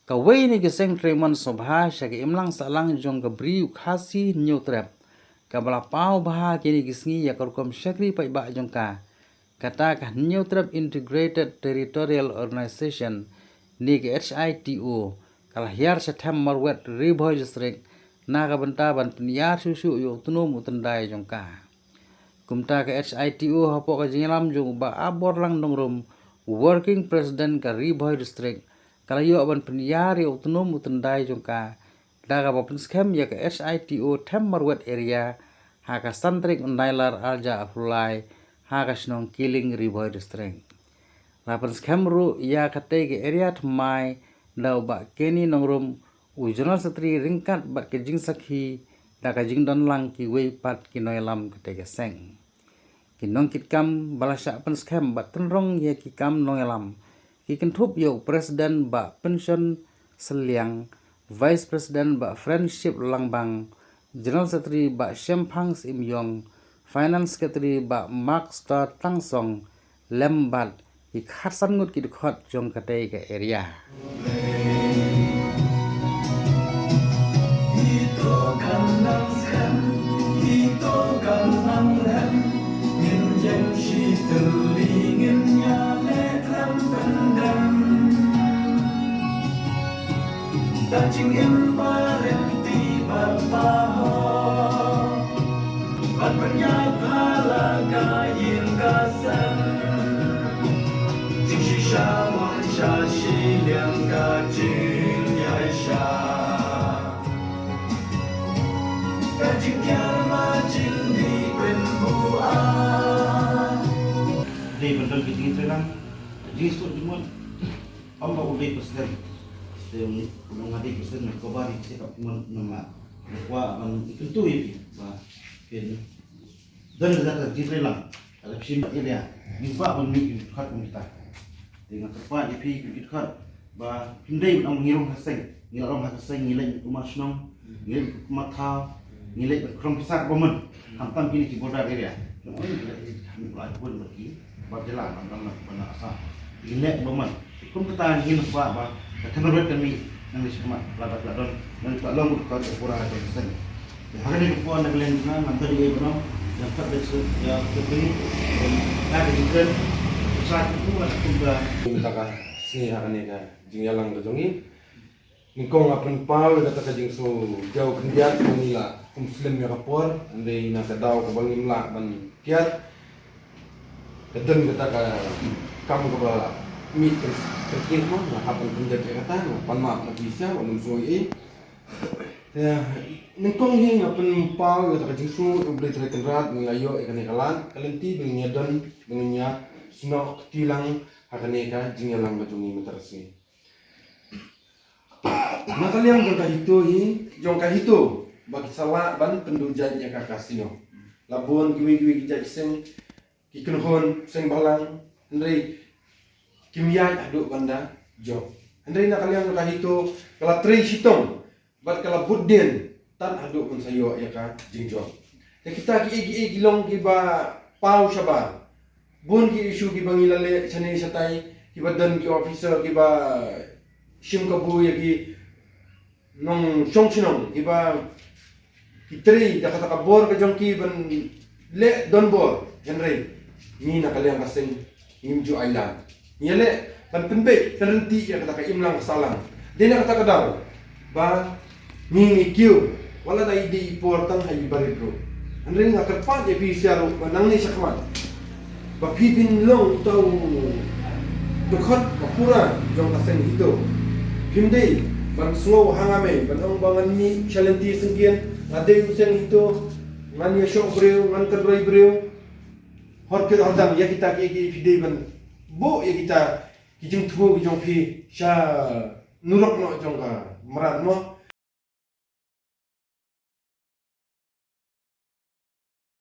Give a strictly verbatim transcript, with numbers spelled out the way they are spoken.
Kawei na ki seng treimon sngewbha sha ka imlang sahlang jong ka Bri u Khasi Hynñiewtrep, kaba la paw bha ha kine ki sngi ïa ka rukom shakri paidbah jong ka, kata ka Hynñiewtrep Integrated Territorial Organization ne ka H I T O, ka la hiar sha Them Marwet, Ri Bhoi District, na ka bynta ban pynïar shuh shuh ïa u tnum u tyndai jong ka. Kumta ka H I T O hapoh ka jingïalam jong u Bah Aborlang Nongrum, Working President ka Ri Bhoi District, ka la ïoh ban pynïar ïa u tnum u tyndai jong ka da kaba pynskhem ïa ka H I T O Them Marwet Area ha ka san tarik u Nailar arhajar arphew lai ha ka shnong Kiling, Ri Bhoi District. La pynskhem ruh ïa katei ka area thymmai da u Bah Kenny Nongrum, u General Secretary, ryngkat bad ka jingsakhi da ka jingdon lang kiwei pat ki nongïalam katei ka seng. Ki nongkitkam ba la shah pynskhem bad tynrong ïa ki kam nongïalam ki kynthup ïa u President Bah Pension Sylliang, Vice President Bah Friendship Langbang, General Secretary Bah Shemphang Syiemiong, Finance Secretary Bah Mark Star Tangsong, lem bad ki khatsan ngut ki dkhot jong katei ka area. Bad pynïaid pha la ka ïing ka sem. Jingshisha mon sha shiliang ka jingïaishah. Ka jingkiar ma jingdih pynbuaid. Dei ban don ka jingïatreilang, jingsuk jingmut. Ym ba u dei president. Te u nong nga dei president, nga koba dei president, ka pynmon namar nga kwah ban kyntu ïa phi ba phin don ka jingtreilang. Ka la phi shim area, ngi kwah ban mih ki dkhot kum kita. Te nga kyrpad ïa phi ki dkhot ba phim dei ban ong ngi rung ha seng, ngi la rung ha seng, ngi leit kum shnong, ngi leit kum thaw, ngi leit ban khrom pisa ba mon. Khamtam kine ki border area. Ngi leit ban khrom pisa ba mon. Ki leh ba man. Kum kata ngin kwah ba ka Thanawat kami nang di sekhmat la ba la don nang ta long ka pura ka sen. Ha kane ka por na ka liang jong nga ngam pat ïa ba nong, ngam pat ïa ka secretary, ka jingkren, sa ki kumba kumba. Mynta ka sngi ha kane ka jingïalang ka jong ngi. Nyngkong nga pynpaw ïa kata ka jingsngew jaw khyndiat ba ngi la kum slem ïa ka por, hynrei na ka daw kaba ngim lah ban kiar. Ka don kata ka kam kaba mih ka, ka kit mo, nga hap ban pynjot ïa kata, nga pan map na pisa, ba ngim sngew ei. Te nyngkong hi nga pynpaw ïa kata ka jingsngew, U Blei Trai Kynrad, ba ngi la ïoh ïa kane ka lad, ka lynti ba ngin ïa don, ba ngin ïa snoh kti lang ha kane ka jingïalang ka jong ngi mynta ka sngi. Na ka liang jong ka HITO hi, jong ka HITO, ba ki sa lah ban pynduh jait ïa ka casino. La bun kiwei kiwei ki jait seng, ki kynhun seng bhalang, hynrei kim ïaid haduh ban da jop. Hynrei na ka liang jong ka HITO, ka la trei shitom, bad ka la bud dien, tad haduh ban sa ïoh ïa ka jingjop. Te kita kiei kiei ki long kiba paw shabar. Bun ki issue kiba ngi la leh shane shatai, kiba don ki officer kiba shim kabu ïa ki nongshong shnong, kiba ki trei da kata ka bor ka jong ki ban leh donbor, hynrei ngi na ka liang ka seng ngim ju ailad. Ngi leh ban pynbeit, ban ryntih ïa kata ka imlang ka sahlang. Dei na kata ka daw ba ngi ngi kiew, wat la da i dei i por tang ha i barit ruh. Hynrei nga kyrpad ïa phi sha ruh ba nangne shakhmat, ba phi phin long uta u dkhot ba pura jong ka seng HITO. Phim dei ban sngew ha nga mei ban ong ba ngan mih sha lynti syngkien, nga dei u seng HITO, ngan ïashoh briew, ngan kynroi briew. Hor kit hor dang ïa kita kiei kiei phi dei ban buh ïa kita ki jingthmu ki jong phi sha nurok noh jong ka mrad mo.